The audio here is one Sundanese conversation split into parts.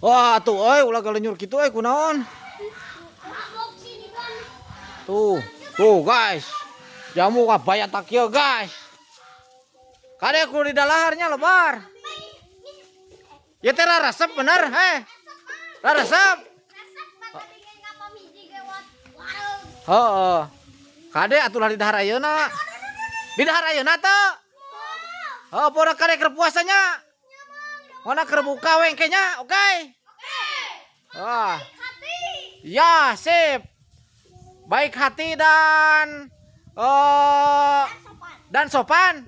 Wah, tuh euy, ulah galenyur kitu euy, kunaon? Tuh, tuh guys. Jamu kabaya tak kieu, guys. Kade kudu didalaharnya lebar. Ya teh resep bener, heh. Resep. Heeh. Kade atuh lah didahar ayeuna. Didahar ayeuna teu? Oh, pora kade keur puasanya. Mana keur buka we engke nya, oke? Wah. Ya, sip. Baik hati dan dan sopan.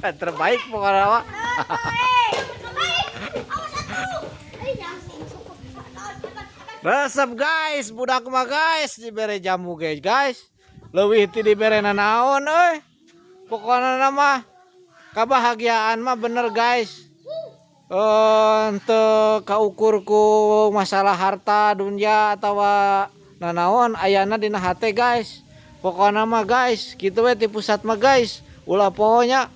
Terbaik pokoknya mah. Resep guys, budak mah guys dibere jamu guys, guys. Leuwih ti dibere nanaon euy. Pokokna mah kebahagiaan mah bener guys. Teu kaukur ku masalah harta dunia atau nanaon, ayana dina hate guys. Pokokna mah guys, kitu we ti pusat mah guys. Ulah pokoknya,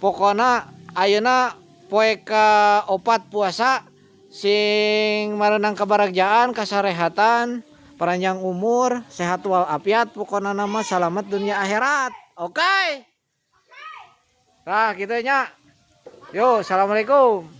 pokokna ayeuna poe ka 4 puasa sing marenang kabaragjaan, kasarehatan, panjang umur, sehat walafiat, pokokna nama salamet dunia akhirat. Oke. Nah, kitu nya. Yo, assalamualaikum.